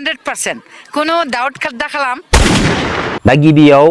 100% कुनो doubt दा खालाम दा गिबियाव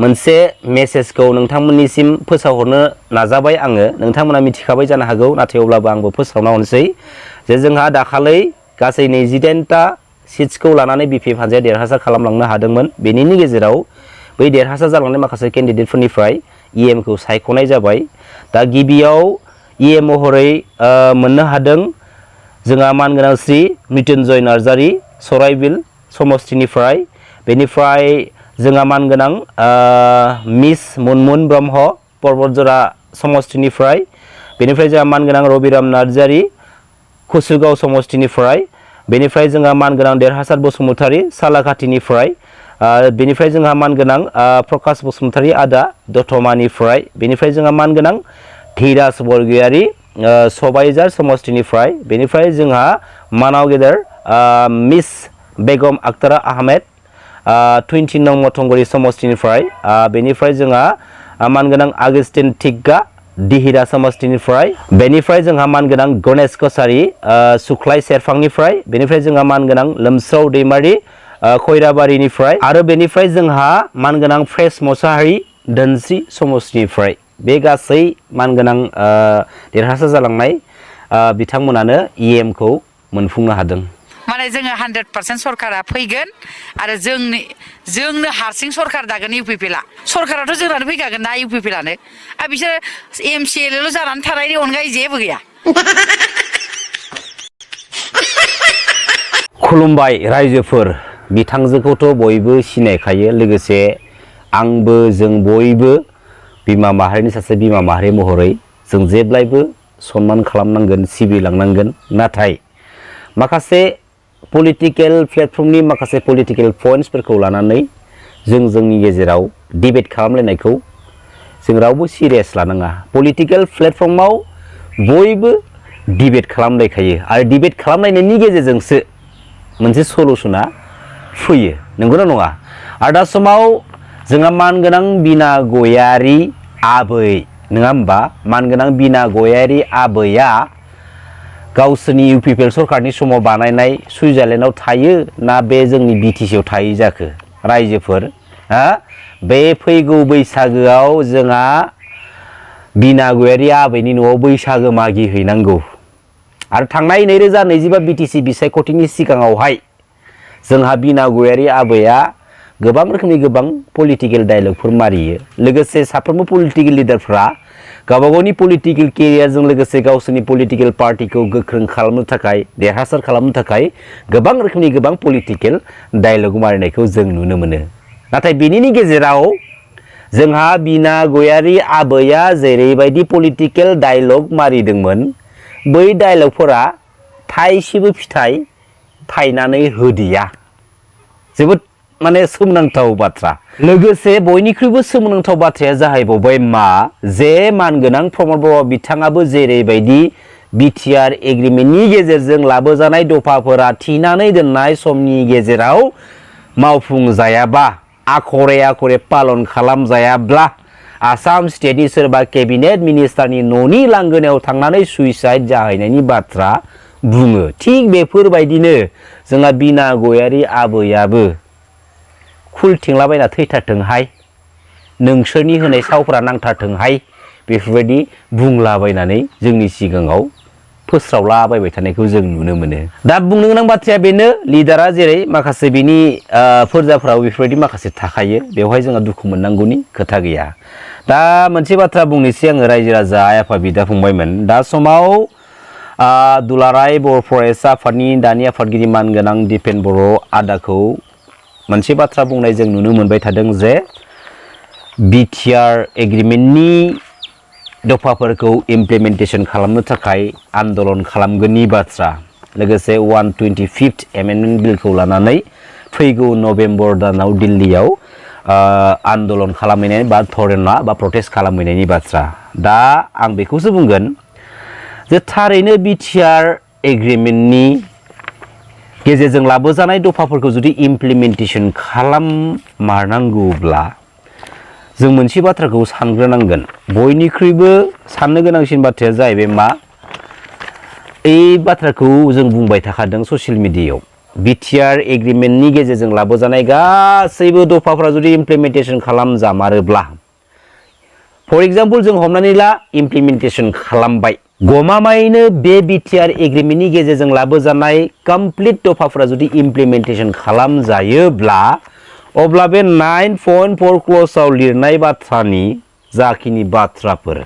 मोनसे मेसेजखौ नोंथांमोननिसिम फोसावहरनो नाजाबाय आङो नोंथांमोना मिथिखाबाय जानो हागौ नाथाय अब्लाबो आंबो फोसावना होनोसै जे जोंहा दाखालै गासै 28टा सिट्सखौ लानानै बिपिएफ हानजाया देरहासार खालामलांनो हादोंमोन बेनिनि गेजेराव बै देरहासार जालांनाय माखासे केन्डिडेटफोरनिफ्राय इएम खौ सायख'नाय जाबाय दा गिबियाव इएम महरै मोननो हादों जोंहा मानगोनां श्री मृत्युंजय नार्जारी सराइबिल समस्तिनिफ्राय बेनिफ्राय जोंहा मानगोनां मिस मुनमुन ब्रह्म पर्बतजरा समस्तिनिफ्राय बेनिफ्राय जोंहा मानगोनां रबिराम नार्जारी कुसुगाव समस्तिनिफ्राय बेनिफ्राय जोंहा मानगोनां देरहासार बसुमतारी सालाकाटिनिफ्राय बेनिफ्राय जोंहा मानगोनां प्रकाश बसुमतारी आदा दतमानिफ्राय बेनिफ्राय जोंहा मानगोनां धीराज बरगयारी सबाइजार समस्तिनिफ्राय बेनिफ्राय जोंहा मानाव गेदेर मिस बेगम आक्तारा आहमेद 20 नं मथंगुरि समस्तिनिफ्राय बेनिफ्राय जोंहा मानगोनां आगस्टिन थिग्गा दिहिरा समस्तिनिफ्राय बेनिफ्राय जोंहा मानगोनां गणेश कसारी सुख्लाय सेरफांनिफ्राय बेनिफ्राय जोंहा मानगोनां लोमस्राव दैमारि खैराबारिनिफ्राय आरो बेनिफ्राय जोंहा मानगोनां फ्रेस मोसाहारि दोनस्रि समस्तिनिफ्राय बे गासै मानगोनां देरहासार जालांनाय बिथांमोनानो इएम खौ मोनफुंनो हादों माने जोङो 100% सरकारा फैगोन आरो जोंनो हारसिं सरकार दागोन इउपिपिएलआ सरकाराथ' जोंनानो फैखागोन ना इउपिपिएलआनो आरो बिसोर एमसिएलएल' जानानै थानायनि अनगायै जेबो गैया खुलुमबाय रायजोफोर बिथांजोखौथ' बयबो सिनायखायो लोगोसे आंबो जों बयबो बिमा माहारिनि सासे बिमा माहारि महरै जों जेब्लायबो सनमान खालामनांगोन सिबिलांनांगोन नाथाय माखासे पलिटिकेल प्लेटफर्मनि माखासे पलिटिकेल पइन्ट्सफोरखौ लानानै जोंनि गेजेराव डिबेट खालामलायनायखौ जों रावबो सिरियास लानाङा पलिटिकेल प्लेटफर्माव बयबो डिबेट खालामलायखायो आरो डिबेट खालामलायनायनि गेजेरजोंसो मोनसे सलुशना फैयो नंगौना नङा आरो दा समाव जोंहा मानगोनां बिना गयारि आबै नङा होमबा मानगोनां बिना गयारि आबैया गावसोरनि इउपिपिएल सरकारनि समाव बानायनाय सुइजारलेण्डआव थायो ना बे जोंनि बिटिसिआव थायो जाखो रायजोफोर बे फैगौ बैसागोआव जोंहा बिना गयारि आबैनि न'आव बैसागो मागि हैनांगौ आरो थांनाय 2025 बिटिसि बिसायख'थिनि सिगाङावहाय जोंहा बिना गयारि आबैया गोबां रोखोमनि गोबां पलिटिकेल डायलगफोर मारियो लोगोसे साफ्रोमबो पलिटिकेल लिडारफ्रा गावबागावनि पलिटिकेल केरियारजों लोगोसे गावसोरनि पलिटिकेल पार्टिखौ गोख्रों खालामनो थाखाय देरहासार खालामनो थाखाय गोबां रोखोमनि गोबां पलिटिकेल डायलग मारिनायखौ जों नुनो मोनो नाथाय बेनिनि गेजेराव जोंहा बिना गयारि आबैया जेरैबायदि पलिटिकेल डायलग मारिदोंमोन बै डायलगफोरा थाइसेबो फिथाइ थायनानै होदिया जोबोद माने सोमोनांथाव बाथ्रा लोगोसे बयनिख्रुइबो सोमोनांथाव बाथ्राया जाहैबाय मा जे मानगोनां प्रमद बर' बिथाङाबो जेरैबायदि बिटिआर एग्रिमेन्टनि गेजेरजों लाबोजानाय दफाफोरा थिनानै दोननाय समनि गेजेराव मावफुंजायाबा आखरे पालन खालामजायाब्ला आसाम स्टेटनि सोरबा केबिनेट मिनिस्टारनि न'नि लांगोनायाव थांनानै सुइसाइड जाहैनायनि बाथ्रा बुङो थिग बेफोरबायदिनो जोंहा बिना गयारि आबैयाबो खुलथिंलाबायना थैथारथोंहाय नोंसोरनि होनाय सावफोरा नांथारथोंहाय बेफोरबायदि बुंलाबायनानै जोंनि सिगाङाव फोस्रावलाबायबाय थानायखौ जों नुनो मोनो दा बुंनो गोनां बाथ्राया बेनो लिडारा जेरै माखासे बिनि फोरजाफ्राव बेफोरबायदि माखासे थाखायो बेवहाय जोंहा दुखु मोननांगौनि खोथा गैया दा मोनसे बाथ्रा बुंनोसै आङो रायजो राजा आइ आफा बिदा फंबायमोन दा समाव दुलाराय बर' फरायसा आफादनि दानि आफादगिरि मानगोनां दिपेन बर' आदाखौ मोनसे बाथ्रा बुंनाय जों नुनो मोनबाय थादों जे बिटिआर एग्रिमेन्टनि दफाफोरखौ इमप्लिमेन्टेसन खालामनो थाखाय आन्दलन खालामगोननि बाथ्रा लोगोसे 125th एमेन्डमेन्ट बिलखौ लानानै फैगौ नभेम्बर दानाव दिल्लीयाव आन्दलन खालामहैनाय बा धरना बा प्रटेस्ट खालामहैनायनि बाथ्रा दा आं बेखौसो बुंगोन जे थारैनो बिटिआर एग्रिमेन्टनि गेजेरजों लाबोजानाय दफाफोरखौ जुदि इमप्लिमेन्टेसन खालाममारनांगौब्ला जों मोनसे बाथ्राखौ सानग्रोनांगोन बयनिख्रुइबो साननो गोनांसिन बाथ्राया जाहैबाय मा এই बाथ्राखौ जों बुंबाय थाखादों ससियेल मिडियायाव बिटिआर एग्रिमेन्टनि गेजेरजों लाबोजानाय गासैबो दफाफोरा जुदि इमप्लिमेन्टेसन खालामजामारोब्ला फर एग्जाम्पल जों हमनानै ला इमप्लिमेन्टेसन खालामबाय गमामायैनो बे बिटिआर एग्रिमेन्टनि गेजेरजों लाबोजानाय कमप्लिट दफाफोरा जुदि इमप्लिमेन्टेसन खालामजायोब्ला अब्ला बे 9.4 क्ल'जआव लिरनाय बाथ्रानि जाखिनि बाथ्राफोर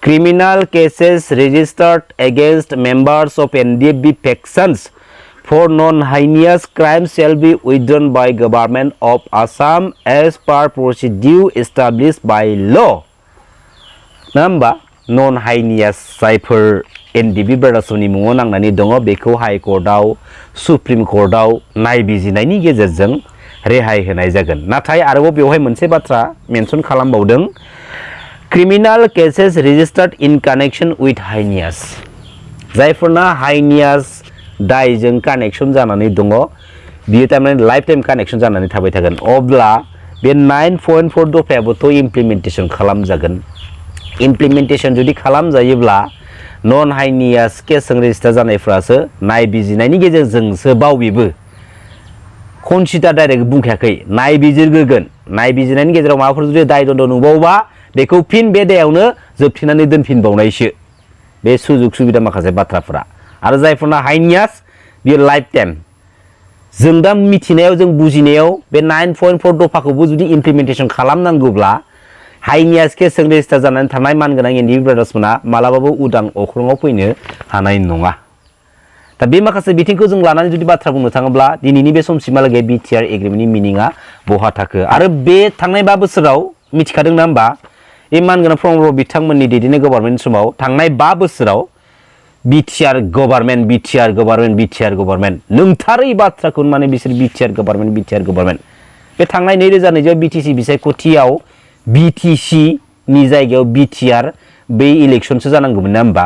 criminal cases registered against members of NDFB factions for non-heinous crimes shall be withdrawn by government of Assam as per procedure established by law. Namba non-heinous जायफोर NDFB ब्रादार्सनि मुङाव नांनानै दङ बेखौ हाइ कर्टआव सुप्रिम कर्टआव नायबिजिरनायनि गेजेरजों रेहाय होनाय जागोन। नाथाय आरोबाव बेवहाय मोनसे बाथ्रा मेनसन खालामबावदों criminal cases registered in connection with heinous जायफोरना heinous दायजों कानेक्शन जानानै दङ बियो थारमाने लाइफ टाइम कानेक्शन जानानै थाबाय थागोन अब्ला बे 9.4 दफायाबोथ' इमप्लिमेन्टेसन खालामजागोन। इमप्लिमेन्टेसन जुदि खालामजायोब्ला नन हाइनियास केसजों रेजिस्टार जानायफ्रासो नायबिजिरनायनि गेजेरजोंसो बेबो कनसिडार डाइरेक्ट बुंखायाखै नायबिजिरग्रोगोन नायबिजिरनायनि गेजेराव माबाफोर जुदि दाय दन्द नुबावोबा बेखौ फिन बे दायावनो जोबथिनानै दोनफिनबावनायसो बे सुजुग सुबिदा माखासे बाथ्राफोरा आरो जायफोरना हाइनियास बियो लाइफ टाइम जों दा मिथिनायाव जों बुजिनायाव बे 9.4 दफाखौबो जुदि इमप्लिमेन्टेसन खालामनांगौब्ला हाइनियास केसजों रेजिस्टार जानानै थानाय मानगोनां एनडिएफबि ब्रादार्समोना मालाबाबो उदां अख्राङाव फैनो हानाय नङा। दा बे माखासे बिथिंखौ जों लानानै जुदि बाथ्रा बुंनो थाङोब्ला दिनैनि बे समसिमहालागै बिटिआर एग्रिमेन्टनि मिनिङा बहा थाखो आरो बे थांनाय 5 बोसोराव मिथिखादों ना होमबा बे मानगोनां प्रमद बिथांमोननि दैदेननाय गभर्नमेन्ट समाव थांनाय 5 बोसोराव बिटिआर गभर्नमेन्ट नोंथारै बाथ्राखौ माने बिसोर बिटिआर गभर्नमेन्ट बे थांनाय 2020 बिटिसि बिसायख'थियाव बिटिसि नि जायगायाव बिटिआर बे इलेक्शनसो जानांगौमोन ना होमबा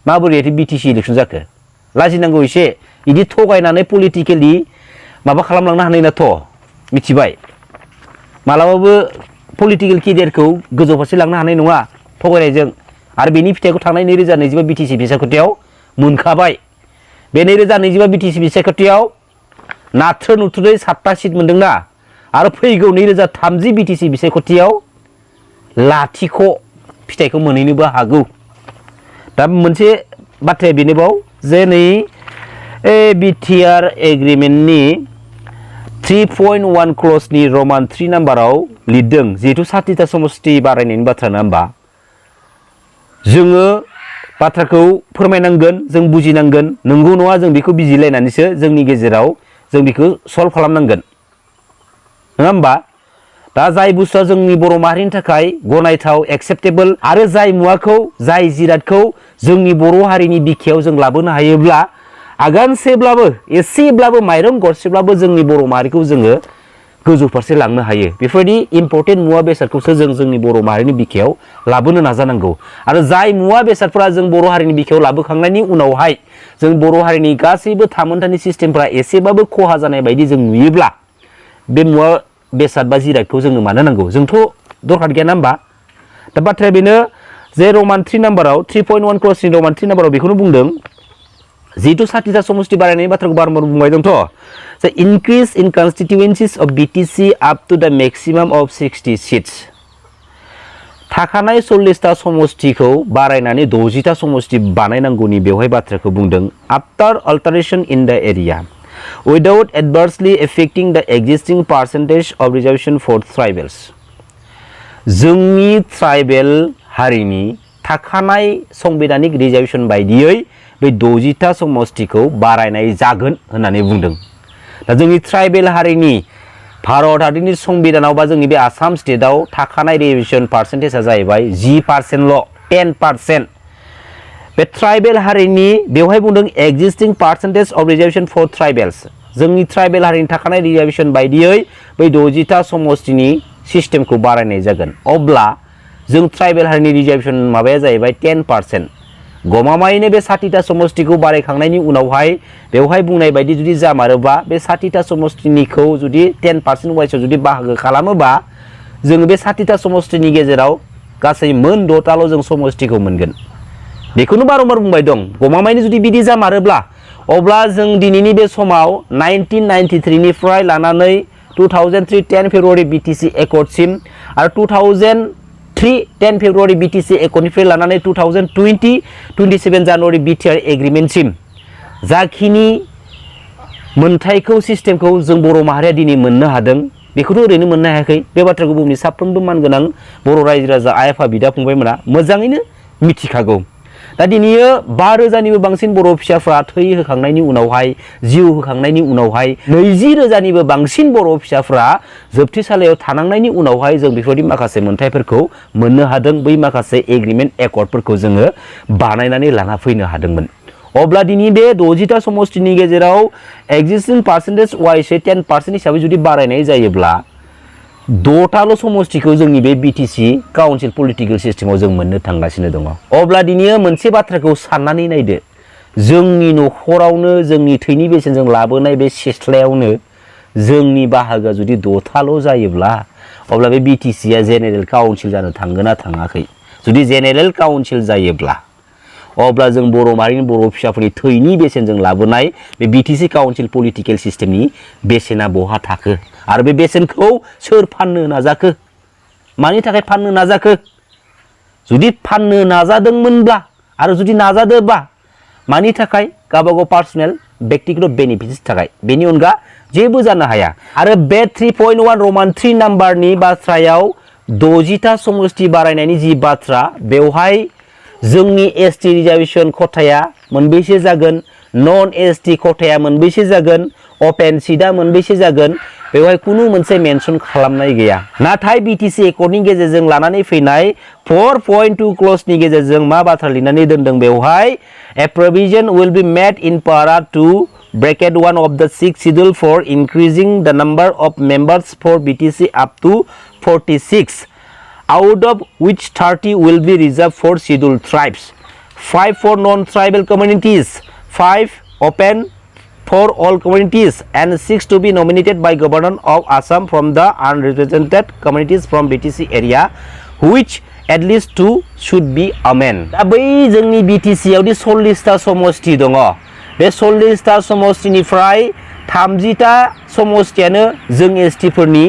माबोरैथो बिटिसि इलेक्शन जाखो लाजिनांगौ एसे इदि थगायनानै पलिटिकेलि माबा खालामलांनो हानाय नाथ' मिथिबाय मालाबाबो पलिटिकल केरियारखौ गोजौ फारसे लांनो हानाय नङा थगायनायजों आरो बेनि फिथाइखौ थांनाय 2025 बिटिसि बिसायख'थियाव मोनखाबाय बे 2025 बिटिसि बिसायख'थियाव नाथ्रो नुथ्रै 7टा सिट मोनदोंना आरो फैगौ 2030 बिटिसि बिसायख'थियाव लाथिख' फिथाइखौ मोनहैनोबो हागौ। दा मोनसे बाथ्राया बेनोबाव जे नै बिटिआर एग्रिमेन्टनि 3.1 क्ल'जनि रमान 3 नाम्बाराव लिरदों जिहेतु 60टा समष्टि बारायनायनि बाथ्रा ना होमबा जोङो बाथ्राखौ फोरमायनांगोन जों बुजिनांगोन नंगौ नङा जों बेखौ बिजिरलायनानैसो जोंनि गेजेराव जों बेखौ सल्भ खालामनांगोन नङा होमबा दा जाय बुस्थुआ जोंनि बर' माहारिनि थाखाय गनायथाव एक्सेप्टेबल आरो जाय मुवाखौ जाय जिरादखौ जोंनि बर' हारिनि बिखायाव जों लाबोनो हायोब्ला आगानसेब्लाबो एसेब्लाबो माइरं गरसेब्लाबो जोंनि बर' माहारिखौ जोङो गोजौ फारसे लांनो हायो बेफोरबायदि इम्पर्टेन्ट मुवा बेसादखौसो जों जोंनि बर' माहारिनि बिखायाव लाबोनो नाजानांगौ आरो जाय मुवा बेसादफोरा जों बर' हारिनि बिखायाव लाबोखांनायनि उनावहाय जों बर' हारिनि गासैबो थामोनथानि सिस्टेमफोरा एसेबाबो खहा जानाय बायदि जों नुयोब्ला बे मुवा बेसाद बा जिरादखौ जोंनो मानो नांगौ जोंथ' दरखार गैया ना होमबा दा बाथ्राया बेनो जे रमान 3 नाम्बाराव 3.1 क्ल'जनि रमान 3 नाम्बाराव बेखौनो बुंदों जिहेतु 60टा समष्टि बारायनायनि बाथ्राखौ बारम्बार बुंबाय दंथ' the increase in constituencies of BTC up to the maximum of 60 seats थाखानाय 40टा समष्टिखौ बारायनानै 60टा समष्टि बानायनांगौनि बेवहाय बाथ्राखौ बुंदों after alteration in the area without adversely affecting the existing percentage of reservation for tribals जोंनि ट्राइबेल हारिनि थाखानाय संबिधानिक रिजार्वेशन बायदियै बे 60टा समष्टिखौ बारायनाय जागोन होननानै बुंदों। दा जोंनि ट्राइबेल हारिनि भारत हादरनि संबिधानाव बा जोंनि बे आसाम स्टेटआव थाखानाय रिजार्वेशन पार्सेन्टेजआ जाहैबाय 10%ल 10% बे ट्राइबेल हारिनि बेवहाय बुंदों एक्जिस्टिं पार्सेन्टेज अफ रिजार्वेशन फर ट्राइबेल्स जोंनि ट्राइबेल हारिनि थाखानाय रिजार्वेशन बायदियै बै 60टा समष्टिनि सिस्टेमखौ बारायनाय जागोन अब्ला जों ट्राइबेल हारिनि रिजार्वेशन माबाया जाहैबाय 10% गमामायैनो बे 60टा समष्टिखौ बारायखांनायनि उनावहाय बेवहाय बुंनाय बायदि जुदि जामारोबा बे 60टा समष्टिनिखौ जुदि 10% वाइसआव जुदि बाहागो खालामोबा जों बे 60टा समष्टिनि गेजेराव गासै मोन 6टाल' जों समष्टिखौ मोनगोन बेखौनो बारम्बार बुंबाय दं गमामायैनो जुदि बिदि जामारोब्ला अब्ला जों दिनैनि बे समाव 1993 निफ्राय लानानै 2003 10 फेब्रुवारि बिटिसि एकर्डसिम आरो 2003 10 फेब्रुवारि बिटिसि एकर्डनिफ्राय लानानै 2020 27 जानुवारि बिटिआर एग्रिमेन्टसिम जाखिनि मोनथायखौ सिस्टेमखौ जों बर' माहारिया दिनै मोननो हादों बेखौथ' ओरैनो मोननो हायाखै बे बाथ्राखौ बुहुमनि साफ्रोमबो मानगोनां बर' रायजो राजा आइ आफा बिदा फंबायमोना मोजाङैनो मिथिखागौ दा दिनैयो 5,000निबो बांसिन बर' फिसाफ्रा थै होखांनायनि उनावहाय जिउ होखांनायनि उनावहाय 20,000निबो बांसिन बर' फिसाफ्रा जोबथेसालियाव थानांनायनि उनावहाय जों बेफोरबायदि माखासे मोनथायफोरखौ मोननो हादों बै माखासे एग्रिमेन्ट एकर्डफोरखौ जोङो बानायनानै लाना फैनो हादोंमोन अब्ला दिनै बे 60टा समष्टिनि गेजेराव एक्जिस्टिं पार्सेन्टेज वाइसै 10% हिसाबै जुदि बारायनाय जायोब्ला 6टाल' समष्टिखौ जोंनि बे बिटिसि काउन्सिल पलिटिकेल सिस्टेमाव जों मोननो थांगासिनो दङ अब्ला दिनै मोनसे बाथ्राखौ साननानै नायदो जोंनि न'खरावनो जोंनि थैनि बेसेनजों लाबोनाय बे सिथ्लायावनो जोंनि बाहागोआ जुदि 6टाल' जायोब्ला अब्ला बे बिटिसिआ जेनेरेल काउन्सिल जानो थांगोन ना थाङाखै जुदि जेनेरेल काउन्सिल जायोब्ला अब्ला जों बर' माहारिनि बर' फिसाफोरनि थैनि बेसेनजों लाबोनाय बे बिटिसि काउन्सिल पलिटिकेल सिस्टेमनि बेसेना बहा थाखो आरो बे बेसेनखौ सोर फाननो नाजाखो मानि थाखाय फाननो नाजाखो जुदि फाननो नाजादोंमोनब्ला आरो जुदि नाजादोंबा मानि थाखाय गावबागाव पार्सनेल व्यक्तिगत बेनिफिटनि थाखाय बेनि अनगा जेबो जानो हाया आरो बे 3.1 रमान 3 नाम्बारनि बाथ्रायाव 60टा समष्टि बारायनायनि जि बाथ्रा बेवहाय जोंनि एसटी रिजार्वेशन खथाया मोनबेसे जागोन नन एसटी खथाया मोनबेसे जागोन ओपेन सीटआ मोनबेसे जागोन बेवहाय कुनु मोनसे मेंशन खालामनाय गैया नाथाय बिटिसि एकर्डनि गेजेरजों लानानै फैनाय 4.2 क्लजनि गेजेरजों मा बाथ्रा लिरनानै दोनदों बेवहाय ए provision will be made in पारा 2 bracket 1 of the 6th schedule for increasing the number of members for BTC up to 46 out of which 30 will be reserved for scheduled tribes, 5 for non-tribal communities, 5 open for all communities, and 6 to be nominated by Governor of Assam from the unrepresented communities from BTC area, which at least 2 should be amen. दा बै जोंनि BTC आवदि 40टा समष्टि दङ बे 40टा समष्टिनिफ्राय 30टा समष्टियानो जों ST फोरनि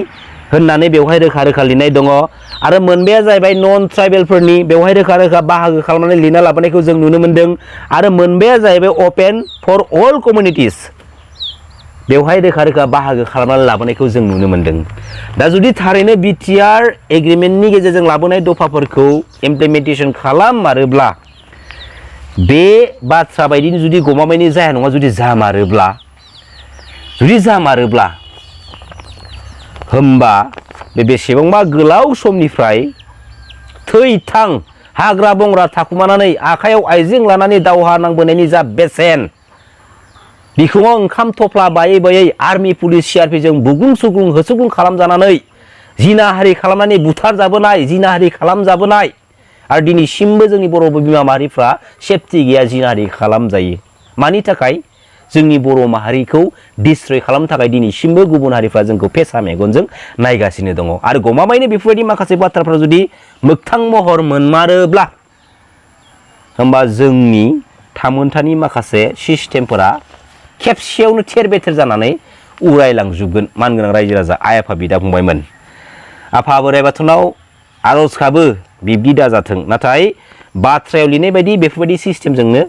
होननानै बेवहाय रोखा रोखा लिरनाय दङ आरो मोनबाया जाहैबाय नन ट्राइबेलफोरनि बेवहाय रोखा रोखा बाहागो खालामनानै लिरना लाबोनायखौ जों नुनो मोनदों आरो मोनबाया जाहैबाय ओपन फर अल कम्युनिटिज बेवहाय रोखा रोखा बाहागो खालामनानै लाबोनायखौ जों नुनो मोनदों दा जुदि थारैनो बिटिआर एग्रिमेन्टनि गेजेरजों लाबोनाय दफाफोरखौ इमप्लिमेन्टेसन खालामारोब्ला बे बाथ्रा बायदिनो जुदि गमामायैनो जाया नङा जुदि जामारोब्ला होमबा बे बेसेबांबा गोलाव समनिफ्राय थै-थां हाग्रा बंग्रा थाखुमानानै आखायाव आइजें लानानै दावहा नांबोनायनि जा बेसेन बिखुङाव ओंखाम थफ्ला बायै बायै आर्मि पुलिस सिआरपिजों बुग्लुं सुग्लुं होसोग्लुं खालामजानानै जिनाहारि खालामनानै बुथारजाबोनाय जिनाहारि खालामजाबोनाय आरो दिनैसिमबो जोंनि बर' बिमा माहारिफ्रा सेफटि गैया जिनाहारि खालामजायो मानि थाखाय जोंनि बर' माहारिखौ डिस्ट्रय खालामनो थाखाय दिनैसिमबो गुबुन हारिफ्रा जोंखौ फेसा मेगनजों नायगासिनो दङ आरो गमामायैनो बेफोरबायदि माखासे बाथ्राफ्रा जुदि मोगथां महर मोनमारोब्ला होमबा जोंनि थामोनथानि माखासे सिस्टेमफोरा खेबसेयावनो थेर बेथेर जानानै उरायलांजोबगोन मानगोनां रायजो राजा आइ आफा बिदा फंबायमोन आफा बोराइ बाथौनाव आरज गाबो बिब्दि दाजाथों नाथाय बाथ्रायाव लिरनाय बायदि बेफोरबायदि सिस्टेमजोंनो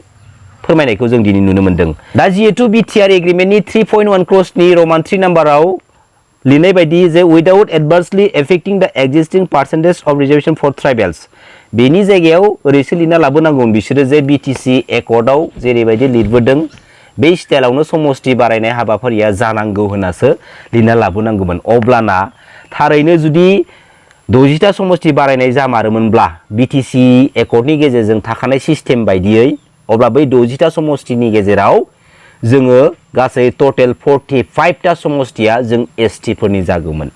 फोरमायनायखौ जों दिनै नुनो मोनदों दा जिहेतु बिटिआर एग्रिमेन्टनि 3.1 क्लजनि रमान 3 नाम्बाराव लिरनाय बायदि जे उइदाउट एडभार्सलि एफेक्टिं द एक्जिस्टिं पार्सेन्टेज अफ रिजार्वेशन फर ट्राइबेल्स बेनि जायगायाव ओरैसो लिरना लाबोनांगौ बिसोरो जे बिटिसि एकर्डआव जेरैबायदि लिरबोदों बे स्टाइलावनो समष्टि बारायनाय हाबाफारिया जानांगौ होननासो लिरना लाबोनांगौमोन अब्लाना थारैनो जुदि 60टा समष्टि बारायनाय जामारोमोनब्ला बिटिसि एकर्डनि गेजेरजों थाखानाय सिस्टेम बायदियै अब्ला बै 60टा समष्टिनि गेजेराव जोङो गासै टटेल 45टा समष्टिया जों एसटी फोरनि जागौमोन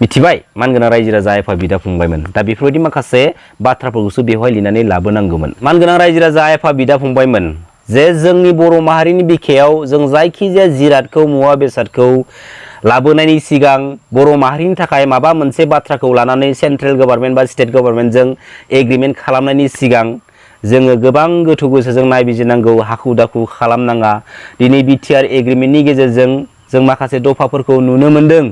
मिथिबाय मानगोनां रायजो राजा आइफा बिदा फंबायमोन दा बेफोरबायदि माखासे बाथ्राफोरखौसो बेवहाय लिरनानै लाबोनांगौमोन मानगोनां रायजो राजा आइफा बिदा फंबायमोन जे जोंनि बर' माहारिनि बिखायाव जों जायखिजाया जिरादखौ मुवा बेसादखौ लाबोनायनि सिगां बर' माहारिनि थाखाय माबा मोनसे बाथ्राखौ लानानै सेन्ट्रेल गभर्नमेन्ट बा स्टेट गभर्नमेन्टजों एग्रिमेन्ट खालामनायनि सिगां जोङो गोबां गोथौ गोसोजों नायबिजिरनांगौ हाखु दाखु खालामनाङा दिनै बिटिआर एग्रिमेन्टनि गेजेरजों जों माखासे दफाफोरखौ नुनो मोन्दों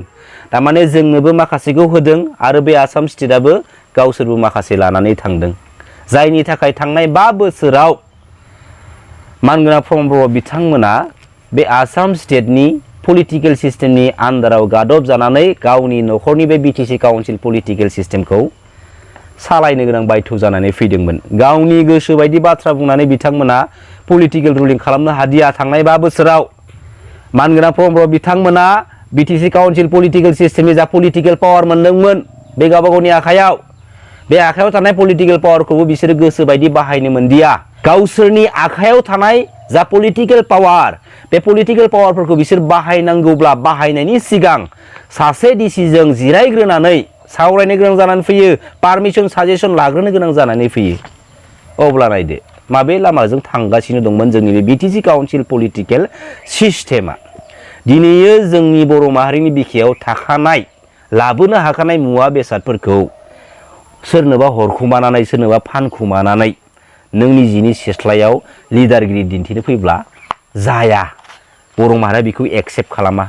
थारमाने जोंनोबो माखासेखौ होदों आरो बे आसाम स्टेटआबो गावसोरबो माखासे लानानै थांदों जायनि थाखाय थांनाय 5 बोसोराव मानगोनां प्रमद बर' बिथांमोना बे आसाम स्टेटनि पलिटिकेल सिस्टेमनि आन्दाराव गादब जानानै गावनि न'खरनि बे बिटिसि काउन्सिल पलिटिकेल सिस्टेमखौ सालायनो गोनां बायथ' जानानै फैदोंमोन गावनि गोसो बायदि बाथ्रा बुंनानै बिथांमोना पलिटिकेल रुलिं खालामनो हादिया थांनाय 5 बोसोराव मानगोनां प्रमद बर' बिथांमोना बिटिसि काउन्सिल पलिटिकेल सिस्टेमनि जा पलिटिकेल पावार मोनदोंमोन बे गावबा गावनि आखायाव बे आखायाव थानाय पलिटिकेल पावारखौबो बिसोरो गोसो बायदि बाहायनो मोनदिया गावसोरनि आखायाव थानाय जा पलिटिकेल पावार बे पलिटिकेल पावारफोरखौ बिसोर बाहायनांगौब्ला बाहायनायनि सिगां सासे डिसिजों जिरायग्रोनानै सावरायनो गोनां जानानै फैयो पारमिशन साजेसन लाग्रोनो गोनां जानानै फैयो अब्ला नायदो माबे लामाजों थांगासिनो दंमोन जोंनि बे बिटिसि काउन्सिल पलिटिकेल सिस्टेमा दिनैयो जोंनि बर' माहारिनि बिखायाव थाखानाय लाबोनो हाखानाय मुवा बेसादफोरखौ सोरनोबा हरखुमानानै सोरनोबा फानखुमानानै नों निजिनि सिस्लायाव लिडारगिरि दिन्थिनो फैब्ला जाया बर' माहारिया बेखौ एक्सेप्ट खालामा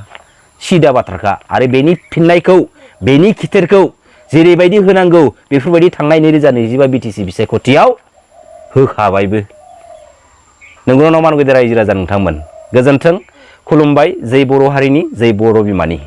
सिदा बाथ्राखा आरो बेनि फिननायखौ बेनि खिथेरखौ जेरैबायदि होनांगौ बेफोरबायदि थांनाय 2025 बिटिसि बिसायख'थियाव होखाबायबो नंगौना नङा मानगोनां रायजो राजा नोंथांमोन गोजोन्थों खुलुमबाय जै बर' हारिनि जै बर' बिमानि